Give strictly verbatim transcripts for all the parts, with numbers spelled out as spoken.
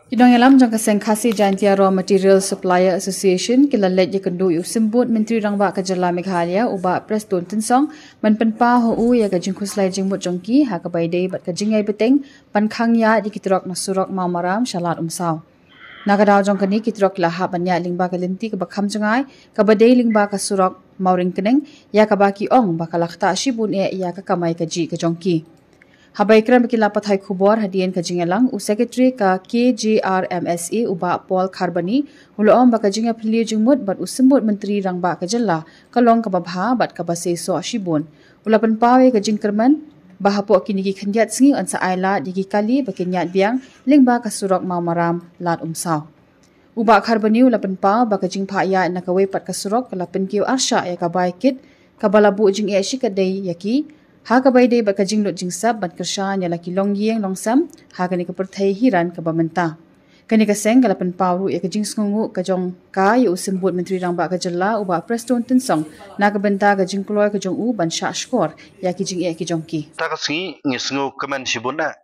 Ki nongïalam jong ka seng Khasi Jaintia Raw Material Supplier Association ki la leit ïakynduh ïa u Symbud Myntri Rangbah ka Jylla Meghalaya, u Bah Prestone Tynsong, ban pynpaw ha u ïa ka jingkhuslai jingmut jong ki ha kaba ïadei bad ka jingïaibteng ban khang ïaid ïa ki trok na surok Mawmaram sha Lad Umsaw. Na ka daw jong kane, ki trok ki la hap ban ïaid lyngba ka lynti kaba kham jngai, kaba dei lyngba ka surok Mawryngkneng, ïa kaba ki ong ba ka la ktah shibun eh ïa ka kamai kajih ka jong ki. Haba ïakren bad ki lad pathai khubor hadien ka jingïalang, u Secretary ka K J R M S A, u Bah Paul Kharbani, u la ong ba ka jingïapyllun jingmut bad u Symbud Myntri Rangbah ka Jylla ka long kaba bha bad kaba seisoh shibun. U la pynpaw ïa ka jingkyrmen ba hapoh kine ki khyndiat sngi yn sa ailad ïa ki kali ba kin ïaid biang lyngba ka surok Mawmaram Lad Umsaw. U Bah Kharbani u la pynpaw ba ka jingphah ïaid na kawei pat ka surok ka la pynkiew arshah ïa ka bai kit kaba la buh jingeh shikatdei ïa ki, ha kaba ïadei bad ka jinglut jingsep ban kyrshan ïa la ki longïing longsem ha kane ka pyrthei hiran kaba mynta. Kane ka seng ka la pynpaw ruh ïa ka jingsngewnguh ka jong ka ïa u Symbud Myntri Rangbah ka Jylla, u Bah Prestone Tynsong, na ka bynta ka jingkloi ka jong u ban shah shkor ïa ki jingeh ki jong ki. Ta ka sngi ngi sngew kmen shibun eh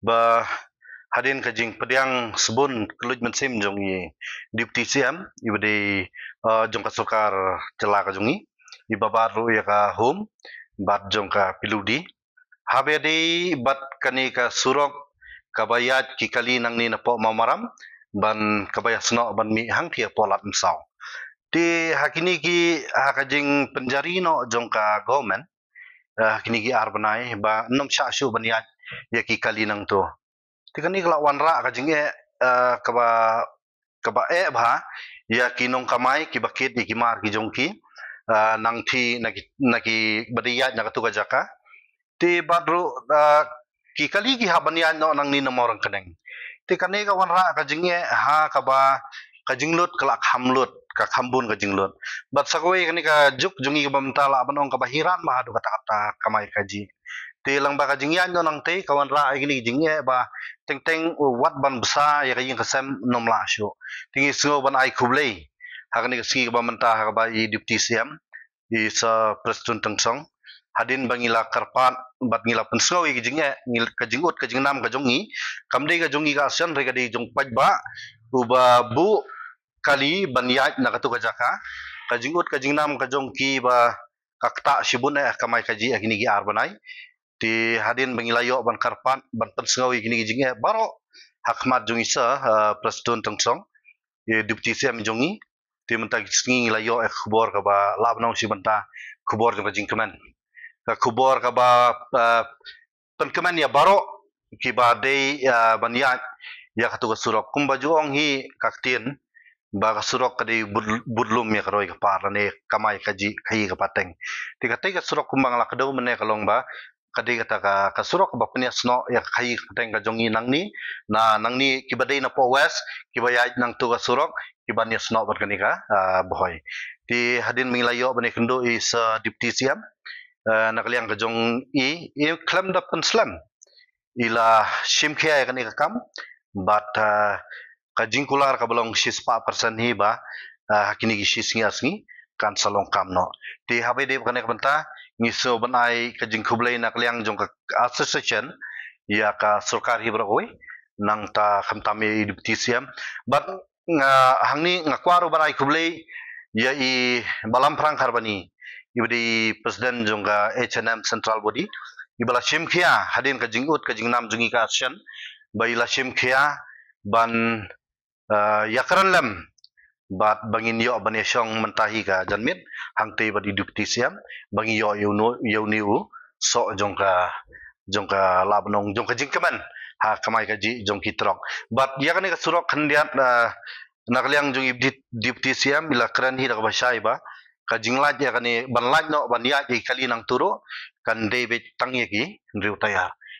ba hadien ka jingpdiang sbun ka luid mynsiem jong i Deputy C M, iba dei, uh, jong ka sorkar jylla ka jong i, iba bat ruh ïa ka Home bad jong ka P W D, haba ïadei bad kane ka surok kaba ïaid ki kali nangne napoh Mawmaram ban kaba ïasnoh ban mih hangtei hapoh Lad Umsaw. Te ha kine ki, ha ka jingpynjari noh jong ka government, eh, ha kine ki ar bnai ba nym shah shuh ban ïaid ïa ki kali nangto. Te kane ka la wanrah ka jingeh, eh, kaba, kaba eh bha ïa ki nongkamai kiba kit ïa ki mar ki jong ki, eh, nangtei na ki, na ki ba dei ïaid na katu ka jaka. Te bad ruh, eh, ki kali ki hap ban ïaid noh nangne na Mawryngkneng. Te kane ka wanrah ka jingeh ha kaba ka jinglut ka la kham lut, ka kham bun ka jinglut. Bad sa kawei kane ka juk jong ngi kaba mynta lah ban ong kaba hiran bha haduh katta katta kamai kajih. Te lyngba ka jingïaid noh nangtei ka wanrah ïa kine ki jingeh ba teng teng wat ban bsa ïa ka ïing ka sem nym lah shuh. Te ngi sngew ban ai khublei ha kane ka sngi kaba mynta ha kaba i Deputy C M, i Sir Prestone Tynsong, hadien ba ngi la kyrpad bad ngi la pynsngew ïa ka jingeh, ngi, ka jingud ka jingnam ka jong ngi kam dei ka jong ngi ka Association, hynrei ka dei jong paidbah uba buh kali ban ïaid na katu ka jaka. Ka jingud ka jingnam ka jong ki ba ka ktah shibun eh kamai kajih ha kine ki ar bnai. Te hadien ba ngi la ïoh ban kyrpad ban pynsngew ïa kine ki jingeh baroh ha khmat jong i Sir, eh, Prestone Tynsong, i Deputy C M jong ngi. Te mynta ki sngi ngi la ïoh ïa ka khubor kaba lah ban ong shi bynta khubor jong ka jingkmen, ka khubor kaba, eh, pynkmen ïa baroh kiba dei, eh, ban ïaid ïa katu ka surok. Kumba ju ong hi ka ktien ba ka surok ka dei bud, budlum ïa ka roi ka par lane kamai kajih ka hi ka pateng. Te katei ka surok kumba nga la kdew mynne ka long ba ka dei kata ka, ka surok kaba pynïasnoh ïa ka khaïi ka pateng ka jong ngi nangne, na nangne kiba dei napoh West kiba ïaid nangtu ka surok kiban ïasnoh bad kane ka, ah, Bhoi. Te hadien ba ngi la ïoh ban ïakynduh i Sir Deputy C M, eh, na ka liang ka jong i, i khlem da pynslem, i la shim khia ïa kane ka kam bad, ah, ka jingkular kaba long shispah percent hi ba, ah, ha kine ki shi sngi ar sngi kan sa long kam noh. Te haba ïadei bad kane ka bynta ngi sngew ban ai ka jingkhublei na ka liang jong ka association ïa ka sorkar hi baroh kawei, nangta khamtam ïa i Deputy C M. Bad nga, hangne nga kwah ruh ban ai khublei ïa i Bah Lamphrang Kharbani, iba dei president jong ka H N M Central Body, iba la shim khia hadien ka jingud ka jingnam jong ngi ka association, ba i la shim khia ban, eh, ïakren lem bad ba ngin ïoh ban ïashong mynta hi ka janmiet hangtei bad i Deputy C M, ba ngin ïoh ïa uno, ïa une u soh jong ka, jong ka lah ban ong jong ka jingkmen ha kamai kajih jong ki trok. Bad ïa kane ka surok khyndiat, eh, na ka liang jong i Deputy, Deputy C M i la kren hi da kaba shai ba ka jinglait ïa kane ban lait noh ban ïaid ïa ki kali nangtu ruh kan dei beit tang ïa ki hynriew taïar.